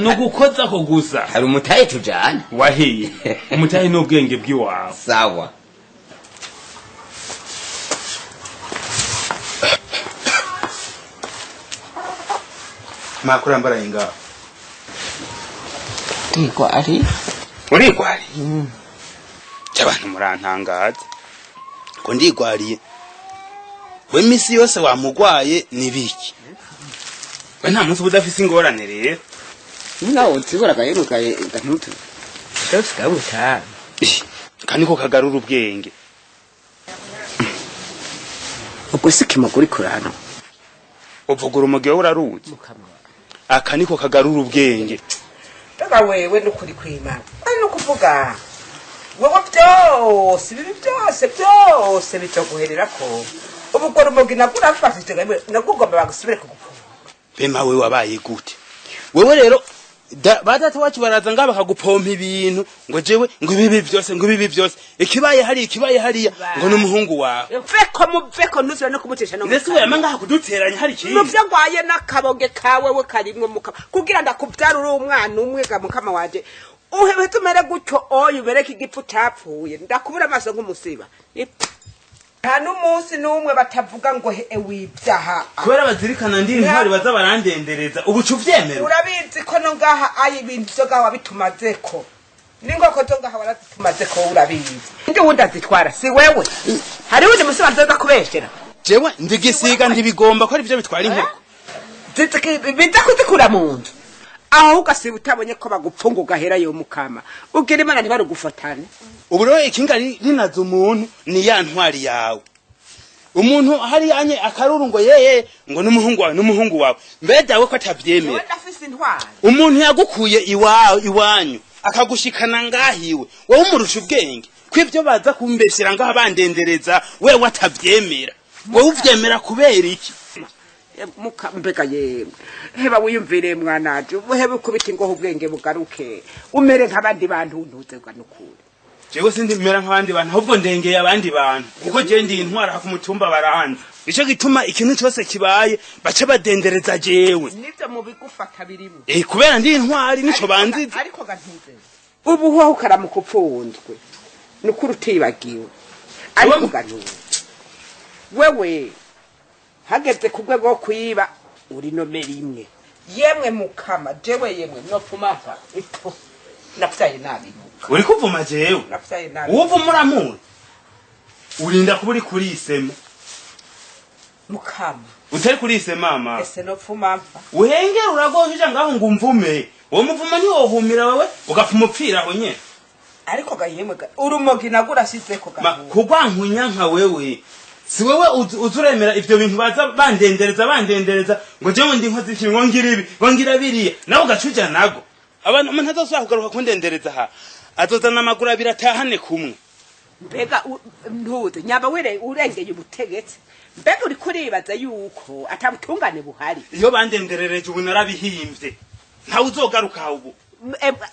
Ni ugukozako gusa. Hari umutahe tujana. Wahiye umutahe n'ubwenge bw'iwawe. Sawa. Makuru ambaraye ngaho. Ndigwari. Urigwariye? Cy'abantu murantangaza. Ngo ndigwariye? We misi yose wamugwaye ni biki? We nta munsi uba udafise ingorane rero. Nawe nzibura gaheruka gantutu. Byose gabuta. Kandi ko kagarura ubwenge. Ubwo si kimaguri kurano. Uvugura umugihe uraruzi. Aka niko kagarura ubwenge. Mbega wewe nukuri kwimana. Ari no kuvuga. Wewe byose bibi byose byose bizoguhererako. Ubu urumogi nagurafashije nagugomba bagusubire kugupfunga. Bema we wabaye gute? Wewe rero ba data wacu baraza ngaha bakagupompa ibintu ngo jewe ngo ibibi byose ngo ibibi byose ikibaye hari ikibaye hariya ngo n'umuhungu wawe. Veko muveko ntuzira no kumutesha no. Ndetse we yama ngaha kuduteranya hari ikindi. Muvyo ngwaye n'akabonge kawe we karimwe mukama kugira ndakubyara uri umwana umwe ga mukama wanje. Uhebe tumere gutyo oyo ubereke igipfu capfuye ndakubura amaso nk'umusiba. Nta n'umunsi n'umwe batavuga ngo he wibyaha. Kubera bazirikana ndi intwari baza barandendereza ubucu vyemera. Urabizi ko no ngaha ayi ibintu vyo ngaha wabitumazeko. Ningoko zo ngaha warazitumazeko urabizi. Ndi wundi azitwara si wewe. Hari wundi musi bazoza kubeshera. Jewe ndigisiga ndibigomba ko ari byo bitwara inkoko. Biza kuzikura mu nzu. Aho ugasiba utabonye ko bagupfunga ugahera yo mukama. Ugira Imana ntibarugufatane. Ubu rero ikinga rinaza umuntu ni ya ntwari yawe. Umuntu hari anye akaruru ngo yeye ngo n'umuhungu wawe n'umuhungu wawe. Mbe dawe ko atavyemera. Wewe ndafise intwari. Umuntu yagukuye iwawe iwanyu akagushikana ngahiwe. Wowe umurusha ubwenge. Kwivyo baza kumbeshera ngaha bandendereza wewe atavyemera. Wowe uvyemera kubera iki? Muka mbega yemwe. Heba wiyumvire mwanaje. Uhebe ukubita ingoho ubwenge bugaruke. Umere nk'abandi bantu ntuze nukuri. Jewe sindi mera nk'abandi bantu ahubwo ndengeye abandi bantu kuko je ndi intwara ku mutumba baranze. Ico gituma ikintu cyose kibaye bace badendereza jewe. Nivyo mu bigufata birimo. Kubera ndi intwari nico banziza. Ariko gantuze. Ubu ho ukaramuka upfunzwe. Nukuri utibagiwe. Ariko gantuze. Wewe hageze ku rwego rwo kwiba uri nomero imwe. Yemwe mukama jewe yemwe nopfuma mfa. Napfyaye nabi. Uri kuvuma jewe? Napfyaye nabi. Uwuvuma uramuzi? Urinda kuba uri kurisema. Mukama. Utari kurisema mama. Ese nopfuma mfa. Uhengera uragoje ngaho ngo umvume. Uwo muvumo ntiwohumira wewe ugapfuma upfira aho nyene. Ariko ga yemwe ga urumogi nagurashizeko ga. Kugwankunya nka wewe. Si wewe uzuremera ivyo bintu baza bandendereza bandendereza ngo jewe ndi nkozi ikintu ngo ngira ibi ngo ngira biriya nawe ugacuja nago. Abantu umuntu azosubira kugaruka kundendereza ha azozana amaguru abiri atahane kumwe. Mbega ntuze nyaba were urengeye ubutegetsi. Mbega uri kuribaza yuko atabutungane buhari. Iyo bandenderereje ubu narabihimvye ntawe uzogaruka ubu.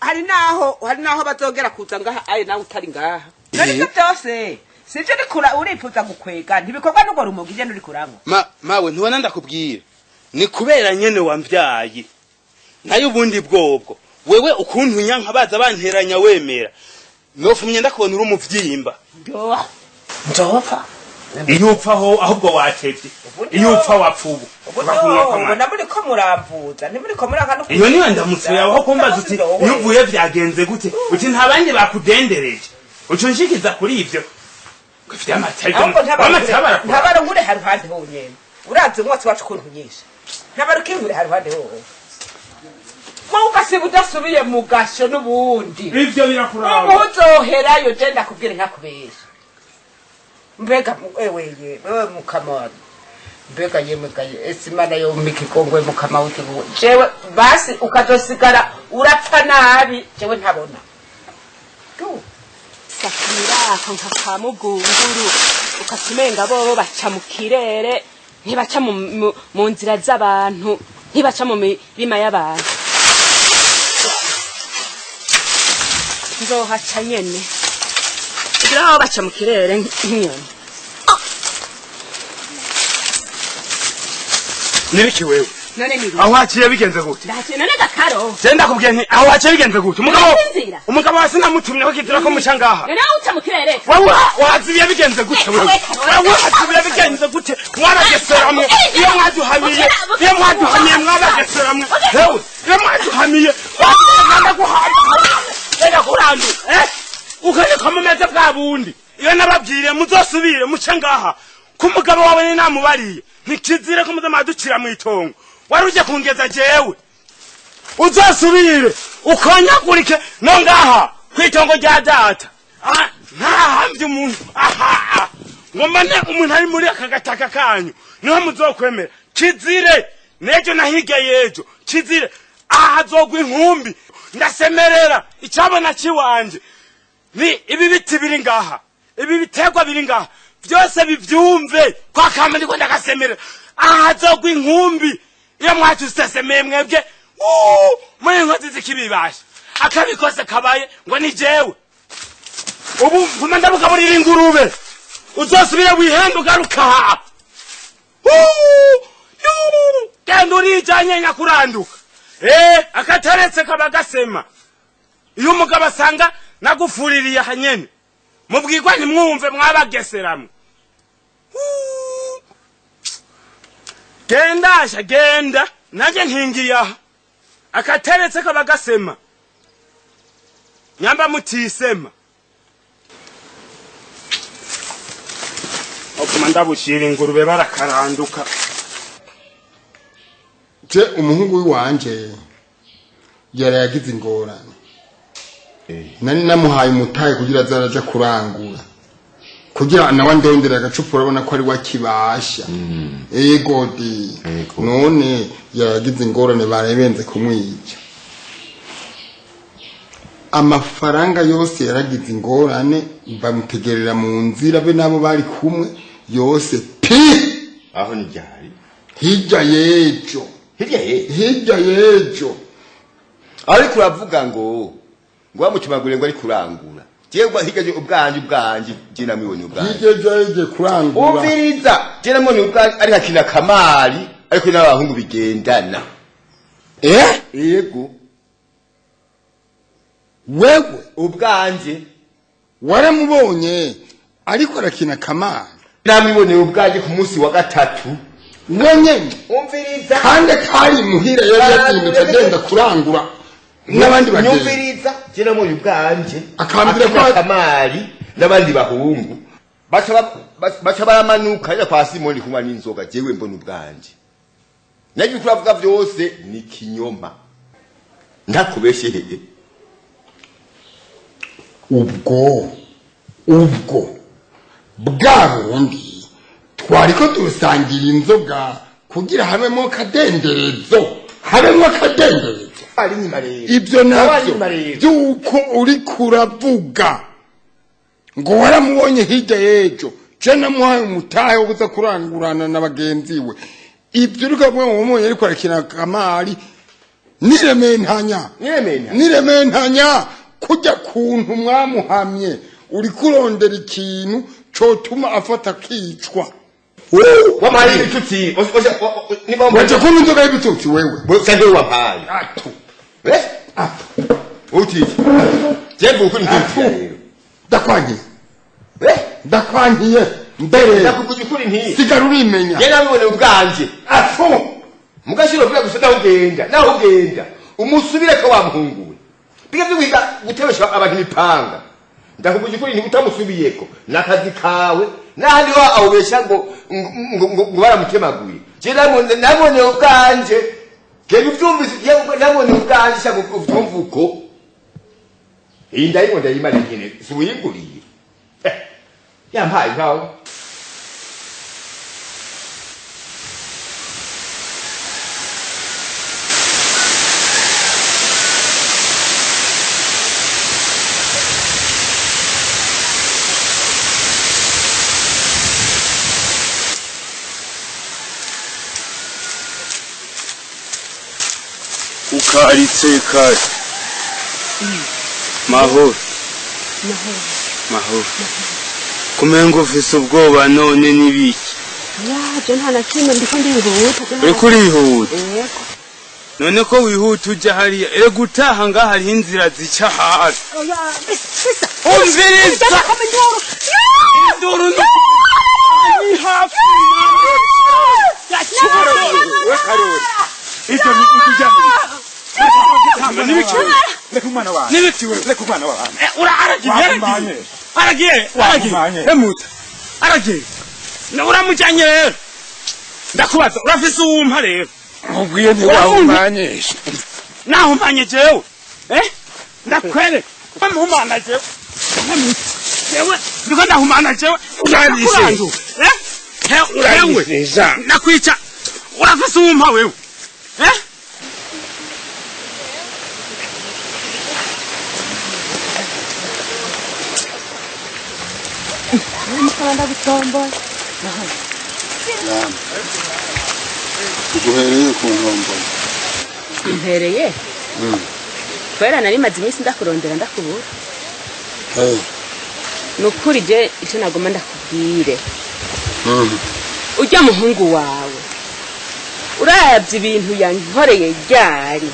Hari naho bazogera kuza ngaha aye nawe utari ngaha. None ivyo byose sivyo urikura urifuza gukwega ntibikorwa n'urwo rumogi nyene uri kuranywa. Mawe ntubona ndakubwira ni kubera nyene wamvyaye nayo ubundi bwobwo wewe ukuntu nyanka baza banteranya wemera nofumye ndakubona uri umuvyimba. Ndopfa. Iyo upfa ho ahubwo watevye. Iyo upfa wapfubu. Ubona muri ko muramvuza ntimuri ko muraka no. Iyo niwe ndamutse yawe aho kumbaza uti iyo uvuye vyagenze gute uti nta bandi bakudendereje uco nshikiza kuri ivyo. Ntabara ngure haruhande honyene. Urazi umwotsi wacu ukuntu unyisha. Ntabara ukinkure haruhande hoho. Wowe ugasiba udasubiye mu gasho n'ubundi. Ivyo birakuraba. Uzoherayo je ndakubwira nkakubesha. Mbega ewe ye, wewe mukama. Mbega yemwe gaye ese Imana yo mikikongwe mukama w'ikigo. Jewe basi ukazosigara urapfa nabi jewe ntabona. Sakira nka kwa mugunguru ukatumenga bobo baca mu kirere ntibaca mu nzira z'abantu ntibaca mu mirima y'abantu. Nzohaca nyene kugira aho baca mu kirere nk'inyoni. Nibiki wewe? None ni Aho haciye bigenze gute? Ndahaciye none gakaro. Je ndakubwiye nti aho haciye bigenze gute? Umugabo Inzira. Umugabo wasi namutumye ko kizira ko muca ngaha. None aho uca mu kirere. Wewe wazibiye bigenze gute wewe? Wewe wazibiye bigenze gute? Mwarageseramwe iyo mwaduhamiye, iyo mwaduhamiye mwarageseramwe. Hewe, iyo mwaduhamiye, ndaguhamba. Reka kurandu, eh? Ukareka mumeze bwa bundi. Iyo nababwiriye muzosubire muce ngaha. Ku mugabo wawe ni namubariye. Ntikizire ko muze mwaducira mu itongo. Wari uje kungeza jewe. Uzosubire ukonyagurike no ngaha kwitongo rya data. Ah, ntahamvye umuntu. Aha. Ngo mbone umuntu ari muri aka gataka kanyu. Niho muzokwemera. Kizire nejo nahiga yejo. Kizire ahazogwa inkumbi. Ndasemerera icabona ciwanje. Ni ibi biti biri ngaha. Ibi biterwa biri ngaha. Byose bivyumve kwa kama ndiko ndakasemerera. Ahazogwa inkumbi. Iyo mwatusesemeye mwebwe muri inkozi zikibibasha. Akabikose kabaye ngo ni jewe. Ubu mpuma ndabugaburira ingurube. Uzosubira wihenda ugaruka aha. Genda urijanye nyakuranduka. Akataretse kaba gasema. Iyo umugabo asanga nagufuririye aha nyene. Mubwirwa ntimwumve mwabageseramwe. Genda asha genda nanjye ntingiye aha. Akateretse kaba gasema. Nyamba mutisema. Okuma ndabushira ingurube barakaranduka. Je umuhungu wiwanje yari yagize ingorane. Nari namuhaye umutahe kugira azaraja kurangura. Kugira nawe ndondera agacupa urabona ko ari wakibasha. Ego di. None yaragize ingorane barebenze kumwica. Amafaranga yose yaragize ingorane bamutegerera mu nzira be nabo bari kumwe yose pi. Aho ni ryari? Hirya yejo. Hirya ye? Hirya yejo. Ariko uravuga ngo bamucumagure ngo ari kurangura. Jewe hirya ubwanje je namwibonye ubwanje. Hirya ejo yagiye kurangura. Umviriza, je namwibonye ubwanje ari hakina kamari ariko n'abahungu bigendana. Yego. Wewe ubwanje waramubonye ariko arakina kamari. Namwibonye ubwanje ku munsi wa gatatu. Wenyene. Umviriza. Kandi atari muhira yari yazindutse agenda kurangura. N'abandi bagenzi. Nyumviriza, je namubonye ubwanje akambira ko kamari n'abandi bahungu. Baca baramanuka ya kwa Simoni kunywa n'inzoga jewe mbona ubwanje. Naje kuravuga vyose ni kinyoma. Ndakubeshereye. Ubwo bwa bundi twariko dusangira inzoga kugira habemo kadenderezo. Ari nyuma rero. Ibyo navyo byuko uri kuravuga ngo waramubonye hirya yejo je namuhaye umutahe wo kuza kurangurana na bagenzi we. Ibyo uri kuvuga ngo wamubonye ariko arakina kamari nirementanya kujya kuntu mwamuhamye uri kurondera ikintu cotuma afata kicwa. Wampaye ibitutsi. Waje kunywa inzoga y'ibitutsi wewe. Kandi wampaye. Atu. Atu. Uti. Je mvuga ukuri rero. Ndakwangiye. Ndakwangiye mbere. Ndakubwira ukuri nti. Sigara urimenya. Je namubonye ubwanje. Atu. Mugashiro vuga gusa naho ugenda. Umusubire ko wamuhunguwe. Biga byo guhiga gutebesha abantu imipanga. Ndakubwira ukuri nti utamusubiyeko nakazi kawe. Nahandi wa awubesha ngo ngo baramutemaguye. Je nabonye ubwanje. Genda uvyumvise nabonye ubwanje shaka uvyumva uko. Iyi ndayibona ndayimara nyene subuyiguriye. Yampaye nkawe. Ukaritse kare. Mahoro. Mahoro. Kumengo ufise ubwoba none nibiki? Ya, je nta na kimwe, ndiko ndihuta. Uriko urihuta? Yego. None ko wihuta uja hariya, erega utaha ngaha hariho inzira zica hasi. Oya, bisa. Umviriza! Induru. Induru ni hafi. We Karori, Ivyo ni ukuja. N'ibiki? Reka umwana wanjye. N'ibiki we? Reka umwana wanjye. Ura aragiye, Wahumanye. aragiye, aragiye, Wahumanye. emuta, aragiye. Na uramujanye rero. Ndakubaza, urafise uwumpa rero? Nkubwiye ntiwahumanye. Nahumanye jewe? Eh? Ndakwereka. Mpumana jewe. Emuta. Jewe, ndiko ndahumana jewe. Uranishe. Eh? Hewe. Uranishe. Nakwica. Urafise uwumpa wewe? Eh? Ndagutomboye. Uguhereye ku nkombo. Mpereye kubera nari maze iminsi ndakurondera ndakubura. Ni ukuri je icyo nagomba ndakubwire, ujya muhungu wawe urabye ibintu yankoreye ryari,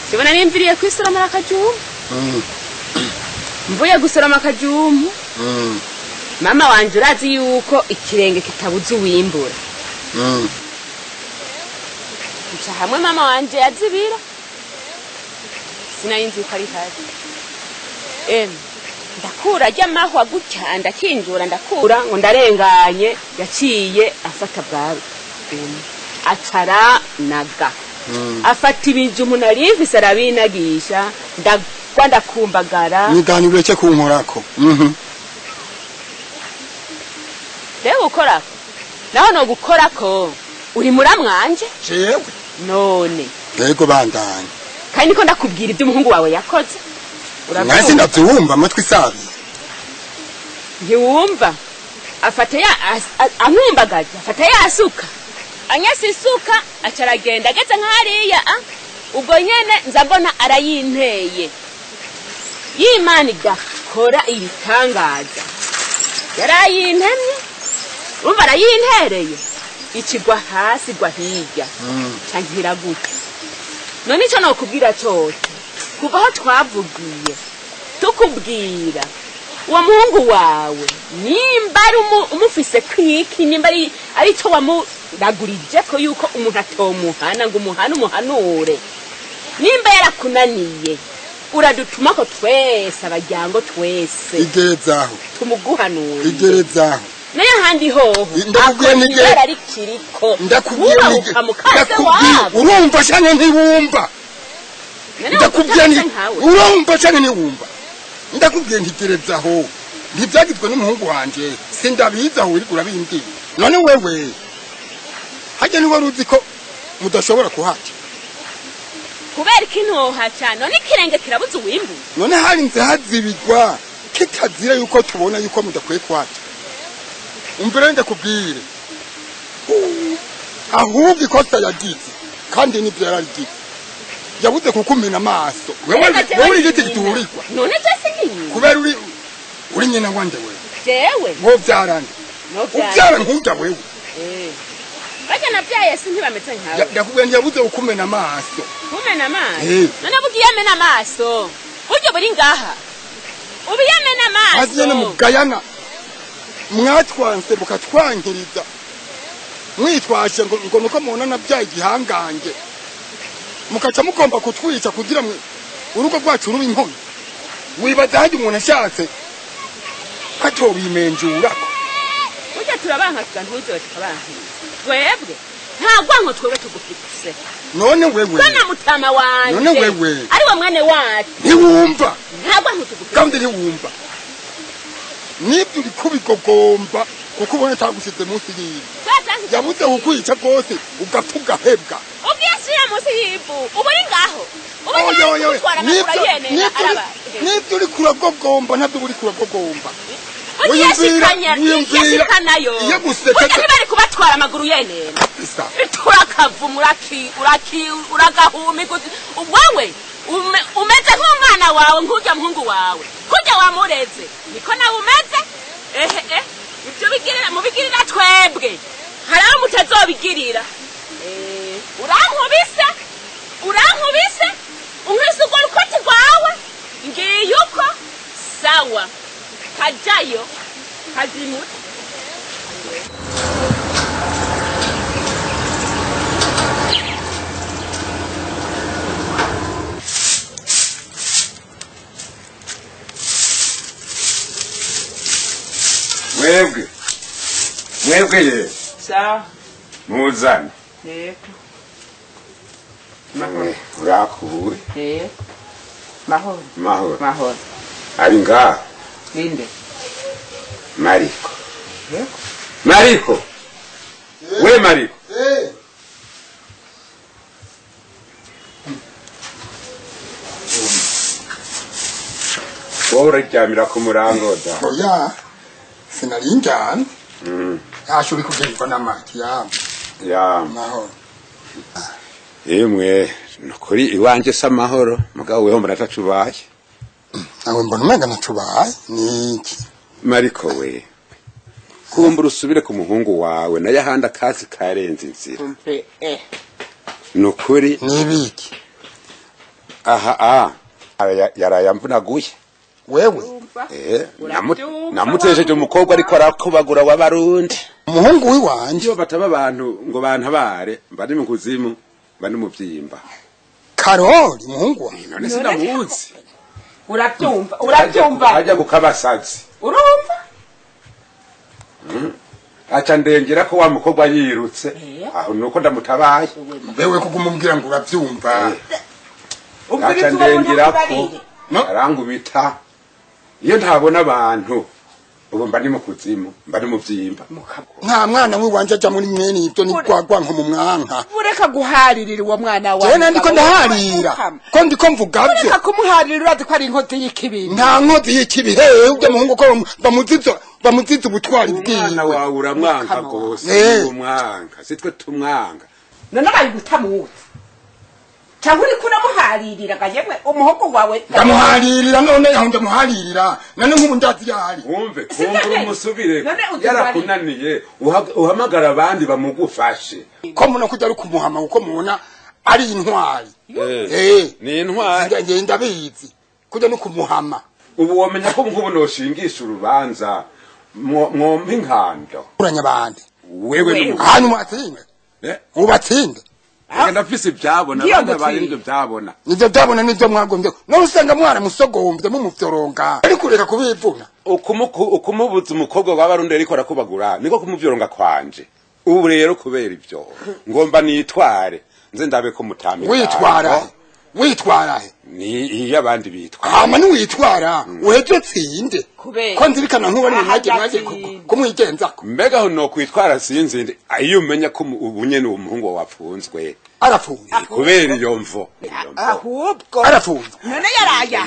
kibona nimviriye kwisoromera akajumbu, mvuye gusoroma akajumbu, mama wanje urazi yuko ikirenge kitabuze uwimbura, nca hamwe mama wanje yazibira, sinari nzi yuko ari habi. Emwe, ndakura ajya amahwa gutya, ndakinjura, ndakura ngo ndarenganye, yaciye afata bwa bumwe acaranaga, afata ibijumbu nari mfise arabinagisha, ndagwa ndakumbagara. Nigani ureke kunkorako. Rero gukorako naho no gukorako uri muramwanje. Jewe? None. Yego, bandanye. Kandi niko ndakubwira ibyo umuhungu wawe yakoze. Nasi ndavyumva amatwi sabi. Ntiwumva? Afata ya ankumbagaza, afata yasuka, anyasa isuka, aca aragenda, ageze nk'hariya ubwo nyene nza mbona arayinteye. Y'Imana igakora ibitangaza, yarayintemye, urumva arayintereye, ikigwa hasi, igwa hirya, ca nkira gutya. None ico nokubwira cose, kuva aho twavugiye tukubwira uwo muhungu wawe, nimba ari umufise kwiki, nimba ari cyo wamuragurije ko yuko umuntu atomuhana ngo umuhane umuhanure, nimba yarakunaniye uradutuma ko twese abaryango twese Igerezaho. tumuguhanure. Igerezaho. Nayo ahandi hoho Ndakubwiye ako ibara rikiriko Ndakubwiye wubahuka mukase ndakubwiye wabo. Urumva canke ntiwumva? None Ndakubwiye utameze nkawe. Urumva canke ntiwumva? Ndakubwiye ntigerezaho. Ntivyagizwe n'umuhungu wanje, sindabizi aho wiriko urabimbwira. None wewe harya niwari uzi ko mudashobora kuhaca? Kubera ikintu wohaca, none ikirenge kirabuze uwimbu. None harinze hazibigwa kitazira yuko tubona yuko mudakwiye kuhaca? Umva rero ndakubwire, ahubwo ikosa yagize, kandi nibyo yararigize, yabuze kukumena amaso. Wewe wewe uri igiti giturirwa. None je singiye. Kubera uri nyina wanje wewe. Jewe? Ngo byarande. No byara. Ubyara nk'urya wewe. Barya nabyaye si ntibameze nkawe. Ndakubwiye ntiyabuze kukumena amaso. Kumena amaso? Eh. None bugiye amena amaso, buryo buri ngaha ubu iyo amena amaso. Maze nyene mugayana mwatwanse mukatwankiriza, mwitwaje ngo nuko mubona nabyaye igihangange, mukaca mugomba kutwica kugira mwe urugo rwacu rube inkomyi. Wibaza harya umuntu ashatse ko atobimenjurako? Burya turabanka tugantuze tukabankiriza twebwe, nta rwanko twebwe tugufise. None wewe Ko na mutama wanje None wewe. ari we mwene wacu. Ntiwumva? Nta rwanko tugufise. Kandi ntiwumva nibyo uri kubigogomba kuko ubona atagushize munsi yiwe. Twatanze. Yabuze kukwica rwose ugapfa ugahebwa. Ubwiye asubira munsi y'ivu ubu uri ngaho ubu Oya, oya, oya. gutwara amaguru ayenera araba. Nibyo uri kuragogomba, ntabyo uri kuragogomba. Burya Wiyumvira- yashikanayo. Iyo guseka Burya ntibari kubatwara amaguru yenena. Isa. Turakavumu uragahumika wewe umeze nk'umwana wawe, nk'urya muhungu wawe kurya wamureze, niko nawe umeze. Ehe, ibyo bigirira mubigirira twebwe. Hari aho mutazobigirira. Urankubise? Urankubise? Unkubise urwo rukoti rwawe? Ngiye uko? Sawa. Kajayo. Kazimuta. Mwebwe. Mwebwe ye. Sawa. Muzane. Yego. Urakuwe. Yego. Mahoro. Mahoro. Mahoro. Ari ngaha. Ninde? Mariko. Yego. Mariko. We Mariko. Wowe uraryamira ku murango da. Oya. Sinari njyana. Ashobora kugerwa n'amaki ya. Ya. Mahoro. Yemwe nukuri iwanje se amahoro mugabo weho muratacubaye. Nawe mbona umenga ntacubaye niki? Mariko we. Kumbura usubire ku muhungu wawe naye ahandi akazi karenze inzira. Umpe Nukuri nibiki? Aha yarayamvunaguye. Wewe namutesheje umukobwa ariko arakubagura w'abarundi. Umuhungu wiwanje iyo bataba abantu ngo bantabare mba ndi mu kuzimu mba ndi mu vyimba. Karoli umuhungu wawe none sinamuzi. Urabyumva urabyumva ajya gukabasazi urumva aca ndengera ko wa mukobwa yirutse aho nuko ndamutabaye. Wewe kugumubwira ngo urabyumva aca ndengera ko arangubita. Iyo ntabona abantu ubu mba ndi mu kuzimu mba ndi mu vyimba. Nta mwana wiwanje aja muri mwene ibyo ni gwagwa nko mu mwanka. Ureka guharirira uwo mwana wawe. Jewe nandiko ndaharira ko ndiko mvuga byo. Ureka kumuharira urazi ko ari inkozi y'ikibi. Nta nkozi y'ikibi he ubyo muhungu ko bamuziza ubutwari bwiwe. Umwana wawe uramwanka gose umwanka sitwe tumwanka. None abayigutamuzi cyangwa uriko uramuharirira gayemwe umuhungu wawe. Ndamuharirira none aho ndamuharirira none nk'ubu ndazi yahari. Wumve kumbura umusubire yarakunaniye uhamagara abandi bamugufashe. Ko mubona ko ujya kumuhama kuko mubona ari intwari. Ni intwari nge ndabizi kujya no kumuhama. Ubu womenya ko nk'ubu noshingisha urubanza mwompa inkando. Uranya abandi wewe hanyuma atsinde ubatsinde. Ndafise ibyabona abandi baye nivyo byabona. Nivyo byabona nivyo mwagombye. None usanga mwana musogombye mumuvyoronga. Ariko ureka kubivuna. Ukumubuza umukobwa w'abarundi ariko arakubagura niko kumuvyoronga kwanje. Ubu rero kubera ivyo ngomba nitware nze ndabe ko mutamika. Witwara. Witwara he? Ni iyo abandi bitwara. Hama ni witwara uheje tsinde. Ko nzirikana nkuba ari mwaje kumwigenzako. Mbega aho no kwitwara sinzinde iyo umenya ko ubu nyene uwo muhungu wapfunzwe. Arafunzwe kubera iyo mvo. Ahubwo arafunzwe. None yaraya.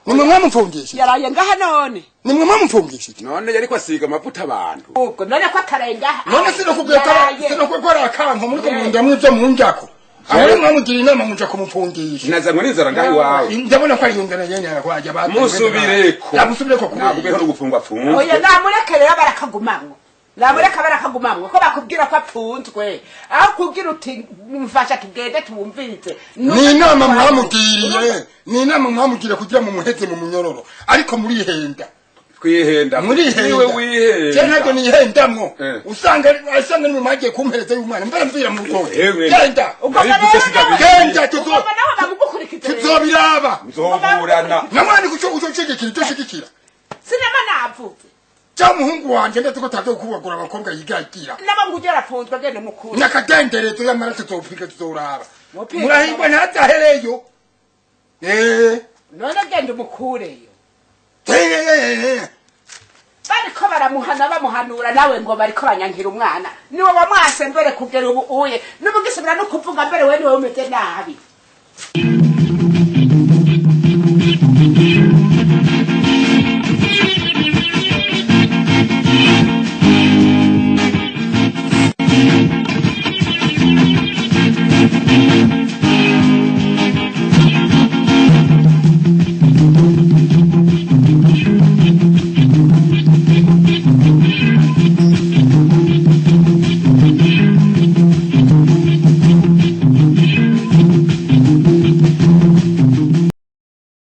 Nimwe mwamupfungishije. Yaraye ngaha none. Nimwe mwamupfungishije. None yariko asiga amavuta abantu. Ubwo none ko atarenga. None sinokubwiye ko sinokubwiye akanko muri ko munda mwivyo munjako. Aho mwamugira inama muja kumupfungisha. Naza ngo nizara ngaho iwawe. Ndabona ko ari yungana yene yakwaje abantu. Musubireko. Namusubireko kubera. Nakubwiye ko gufungwa pfunzwe. Oya namureke rero barakagumamwo. Namureka barakagumamwo ko bakubwira ko apfunzwe. Aho kubwira uti mfasha tugende tubumvirize. Ni inama mwamugiriye. Ni inama mwamugiriye kugira mu muheze mu munyororo. Ariko murihenda. Kwihenda. Murihenda. Niwe wihenda. Je ntabwo nihendamwo. Usanga ni mwagiye kumpereza y'umwana. Mbere mvira mu rugo. Genda. Genda tuzobiraba. Nzoburana. Namwana kuco uco ushigikira. Sinema navuze. Cya muhungu wanje ndetse ko tazo kubagura abakobwa yigagira. Nabo ngujya arapfunzwe gende mukuru. Nakadenderezo y'amaraso tuzopfika tuzoraba. Murahingwa ntatahereyo. None gende mukureyo. Bariko baramuhana bamuhanura nawe ngo bariko banyankira umwana. Niwe wamwase mbere kugera ubu uye. N'ubugisubira no kuvuga mbere we niwe umeze nabi.